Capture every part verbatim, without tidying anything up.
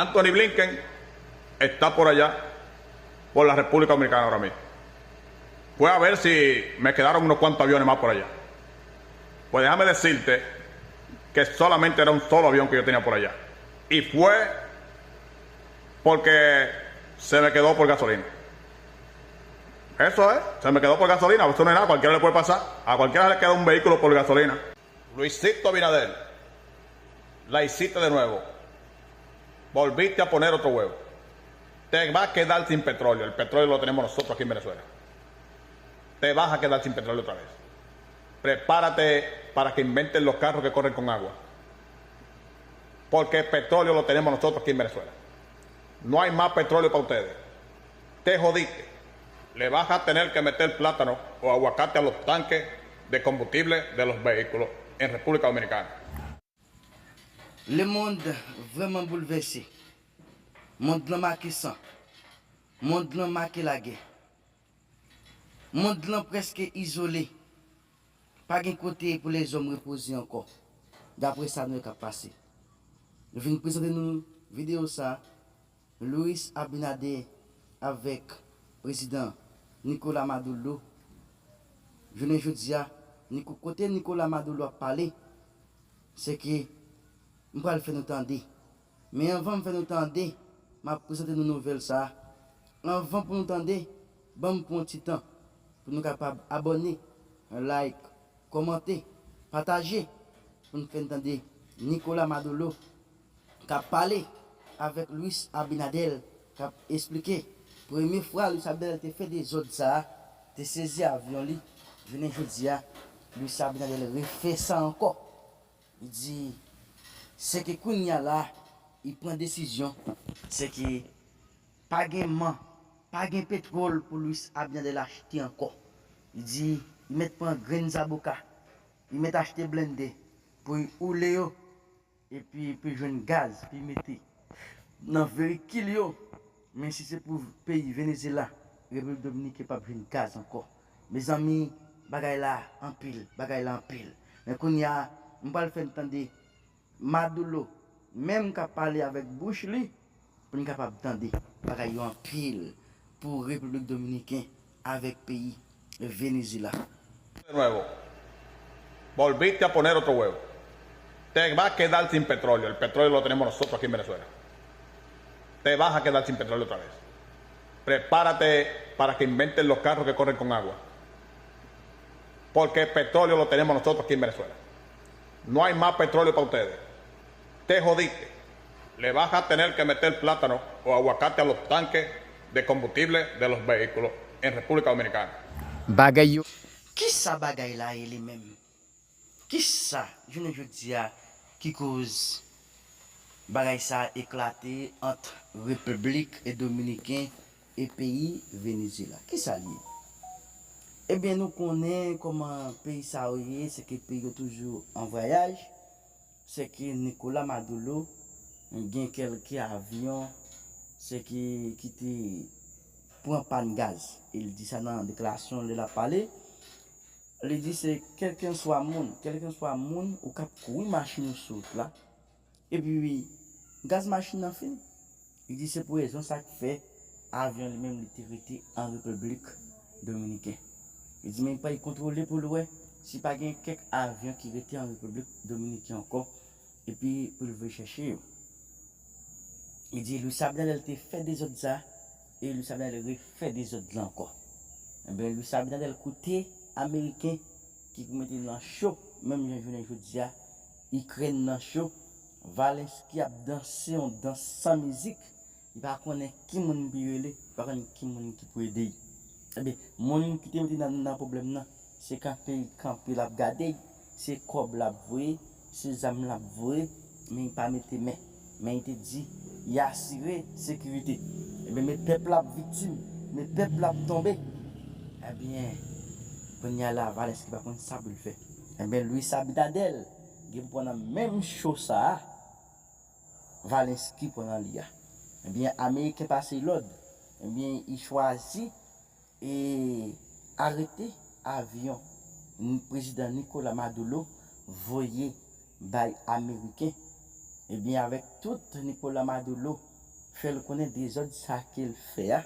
Antony Blinken está por allá, por la República Dominicana ahora mismo. Fue a ver si me quedaron unos cuantos aviones más por allá. Pues déjame decirte que solamente era un solo avión que yo tenía por allá. Y fue porque se me quedó por gasolina. Eso es, se me quedó por gasolina. Eso no es nada, a cualquiera le puede pasar. A cualquiera le queda un vehículo por gasolina. Luisito Abinader, la hiciste de nuevo. Volviste a poner otro huevo. Te va a quedar sin petróleo. El petróleo lo tenemos nosotros aquí en Venezuela. Te vas a quedar sin petróleo otra vez. Prepárate para que inventen los carros que corren con agua. Porque el petróleo lo tenemos nosotros aquí en Venezuela. No hay más petróleo para ustedes. Te jodiste. Le vas a tener que meter plátano o aguacate a los tanques de combustible de los vehículos en República Dominicana. Lemonn vrèman boulvèse. Mond lan make san. Mond lan make lagè. Mond lan prèske izole. Pa gen kote pou lèzòm repoze ankò. Daprè sa nou wè k ap pase. Nou vin prezante nou videyo sa. Luis Abinader avèk prezidan Nicolas Maduro. Jounen jodi a, kote Nicolas Maduro ap pale, se ke m pral fè nou tande. Men anvan m fè nou tande, m ap prezante nou nouvèl sa a. Anvan pou nou tande, ban m pran yon ti tan pou nou kapab abòne, like, kòmante, pataje pou n fè n tande Nicolas Maduro k ap pale avèk Luis Abinader k ap esplike premye fwa Luis Abinader te fè dezòd sa a, te sezi avyon li, jounen jodi a, Luis Abinader refè sa ankò. Li di se ke kounye a la, li pran desizyon, se ke pa gen man, pa gen petwòl pou Luis Abinader achte ankò. Li di li mèt pran grenn zaboka, li mèt achte blennde pou l woule yo, epi pou l jwenn gaz pou l mete nan veyikil yo. Men si se pou peyi Venezyela, Repiblik Dominiken p ap jwenn gaz ankò. Mezanmi, bagay la anpil, bagay la anpil. Men kounye a, m pral fè n tande Maduro menm k ap pale avèk bouch li, pou n kapab tande. Bagay yo anpil pou Repiblik Dominiken avèk peyi Venezyela. De nuevo. Volviste a poner otro huevo. Te va a quedar sin petróleo. El petróleo lo tenemos nosotros aquí en Venezuela. Te vas a quedar sin petróleo otra vez. Prepárate para que inventen los carros que corren con agua. Porque el petróleo lo tenemos nosotros aquí en Venezuela. No hay más petróleo para ustedes. Te jodiste. Le vas a tener que meter plátano o aguacate a los tanques de combustible de los vehículos en República Dominicana. Bagay yo. Kisa bagay la ye li menm? Kisa jounen jodi a ki koz bagay sa a eklate ant Repiblik Dominiken e peyi Venezyela? Kisa l ye? Ebyen, nou konnen kòman peyi sa yo ye, se ke peyi yo toujou an vwayaj, se ke Nicolas Maduro gen kèlke avyon, se ke ki te pran pàn gaz. E l di sa nan deklarasyon lè l ap pale. Li di se kèlkenswa moun, kèlkenswa moun ou k ap kouri machin ou sou wout la, epi gaz machin nan fini. Li di se pou rezon sa k fè avyon li menm li te rete an Repiblik Dominiken. Li di men li pral kontwole pou l wè si pa gen kèk avyon ki rete an Repiblik Dominiken ankò, epi pou l voye chèche yo. Li di Luis Abinader te fè dezòd sa, e Luis Abinader refè dezòd la ankò. Ebyen, Luis Abinader koute Ameriken ki pou mete nan cho, menm jan jounen jodi a, Ikrèn nan cho, Valenski ap danse yon dans san mizik, li pa konnen ki moun pou l rele, li pa konnen ki moun ki pou ede l. Ebyen, moun ki te mete nan, nan pwoblèm nan, se kanpe l kanpe l ap gade l, se kòb l ap voye, se zam l ap voye, men li pa mete men. Men li te di, li asire sekirite. Ebyen, men pèp la ap viktim, men pèp la ap tonbe. Ebyen, kounye a la, Valenski pa konn sa pou l fè. Ebyen, Luis Abinader gen pou pran nan menm cho sa a, Valenski pran nan li a. Ebyen, Ameriken pase lòd. Ebyen, li chwazi e arete avyon prezidan Nicolas Maduro voye bay Ameriken. Ebyen, avèk tout Nicolas Maduro fè l konnen dezòd sa ke l fè a,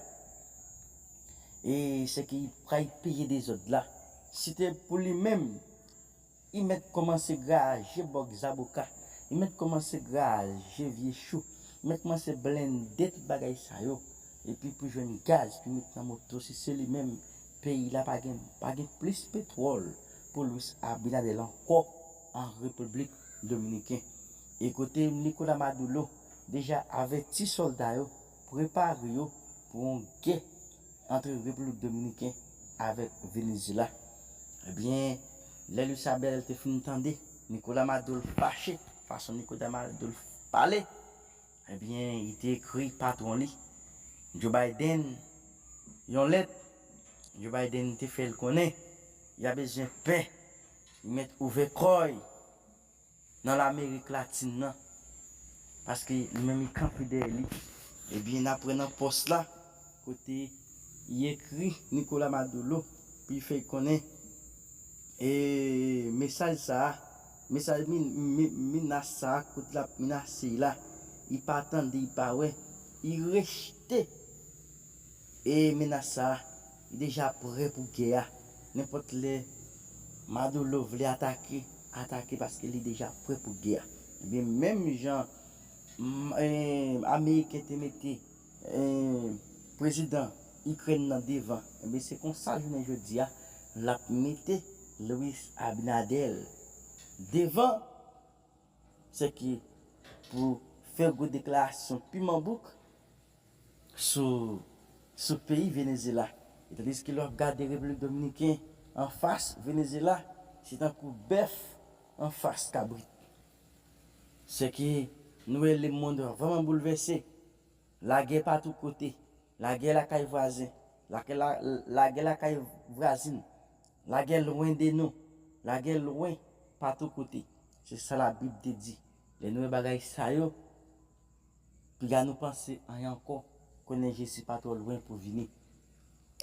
e se ke li pral peye dezòd la. Si te pou li menm, li mèt kòmanse graje bòk zaboka, li mèt kòmanse graje vye chou, li mèt kòmanse blende tout bagay sa yo, epi pou jwenn gaz pou met nan moto, si se li menm, peyi la pa gen, pa gen plis petwòl pou Luis Abinader ankò an Repiblik Dominiken. E kote Nicolas Maduro deja avèti sòlda yo, prepare yo pou yon gè ant Repiblik Dominiken avèk Venezuela. Ebyen, lè Luis Abinader te fin tande Nicolas Maduro fache, fason Nicolas Maduro pale, ebyen, li te ekri patwon li, Joe Biden, yon lèt. Joe Biden te fè l konnen y a bezwen pè, li mèt ouvè kò l nan Lamerik Latin nan, paske li menm li kanpe dèyè li. Ebyen, n ap wè nan pòs la, kote li ekri Nicolas Maduro, pou li fè l konnen, e mesaj sa a, mesaj, mi- mi- menas sa a, kote l ap menase la, li pa tande, li pa wè, li rejte e menas sa a, li deja prè pou gè a. Nenpòt lè Maduro vle atake, atake, paske li deja prè pou gè a. Ebyen, menm jan, m- e, Ameriken te mete, e, prezidan Ikrèn nan devan, ebyen, se konsa jounen jodi a, l ap mete Luis Abinader devan, se ke pou fè gwo deklarasyon piman bouk sou, sou peyi Venezuela. E tandiske lè w ap gade Repiblik Dominiken anfas Venezuela, se tankou bèf anfas kabrit. Se ke nou wè lemonn vrèman boulvèse. Lagè patou kote. Lagè lakay vwazen. Lagè, la, lagè lakay vwazin. Lagè lwen de nou. Lagè lwen patou kote. Se sa Labib te di. Lè nou wè bagay sa yo, piga nou panse anyen ankò, konnen Jezi pa twò lwen pou vini.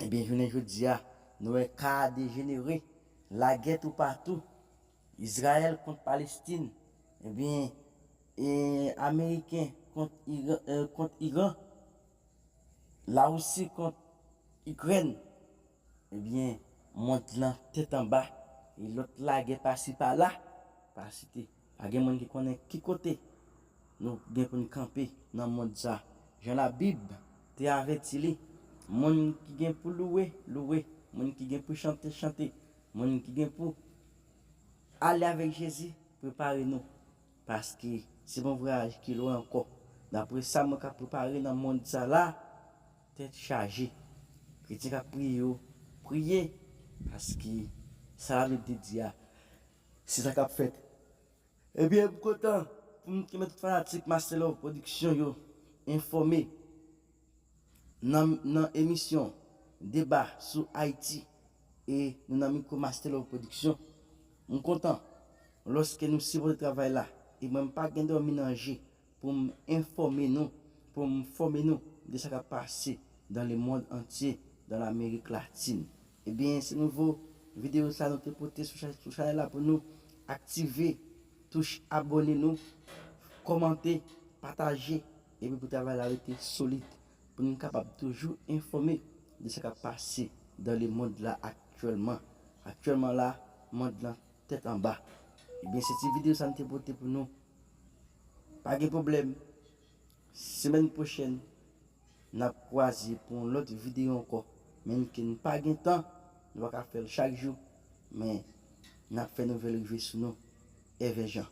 Ebyen, jounen jodi a, nou wè ka a dejenere, lagè toupatou, Izrayèl kont Palestin, ebyen, e, Ameriken kont Iran, e, kont Iran, Larisi kont Ikrèn, ebyen, mond lan tèt anba, e lòt lagè pasi pala, pa site. Pa gen moun ki konnen ki kote nou gen pou n kanpe nan mond sa. Jan Labib te avèti li, moun ki gen pou louwe, louwe, moun ki gen pou chante, chante, moun ki gen pou ale avèk Jezi, prepare nou. Paske se yon vwayaj ki lwen ankò. Daprè sa mwen ka prepare nan mond sa la, tèt chaje. Kretyen k ap priye yo, priye. Paske sa Labib te di a, se sa k ap fèt. Ebyen, m kontan pou m kenbe tout fanatik Master Love Production yo enfòme nan, nan emisyon Deba sou Ayiti e nou nan mikwo Master Love Production. M kontan lòske nou sipòte travay la e mwen m pa gen dòmi nan je pou m enfòme nou, pou m fòme nou de sa k ap pase dans le monde entier, dans l'Amérique latine. Ebyen, se nouvo videyo sa nou te pote sou cha- sou chanèl la pou nou. Aktive touch abòne nou, kòmante, pataje, epi pou travay la rete solid, pou nou kapab toujou enfòme de sa k ap pase dans le monde la aktyèlman. Aktyèlman la, mond lan tèt anba. Ebyen, se ti videyo sa nou te pote pou nou. Pa gen pwoblèm. Semèn pwochèn, n ap kwaze pou yon lòt videyo ankò. Menm ke n pa gen tan, nou pa ka fè l chak jou, men n ap fè nouvèl rive sou nou. Èvè Jan.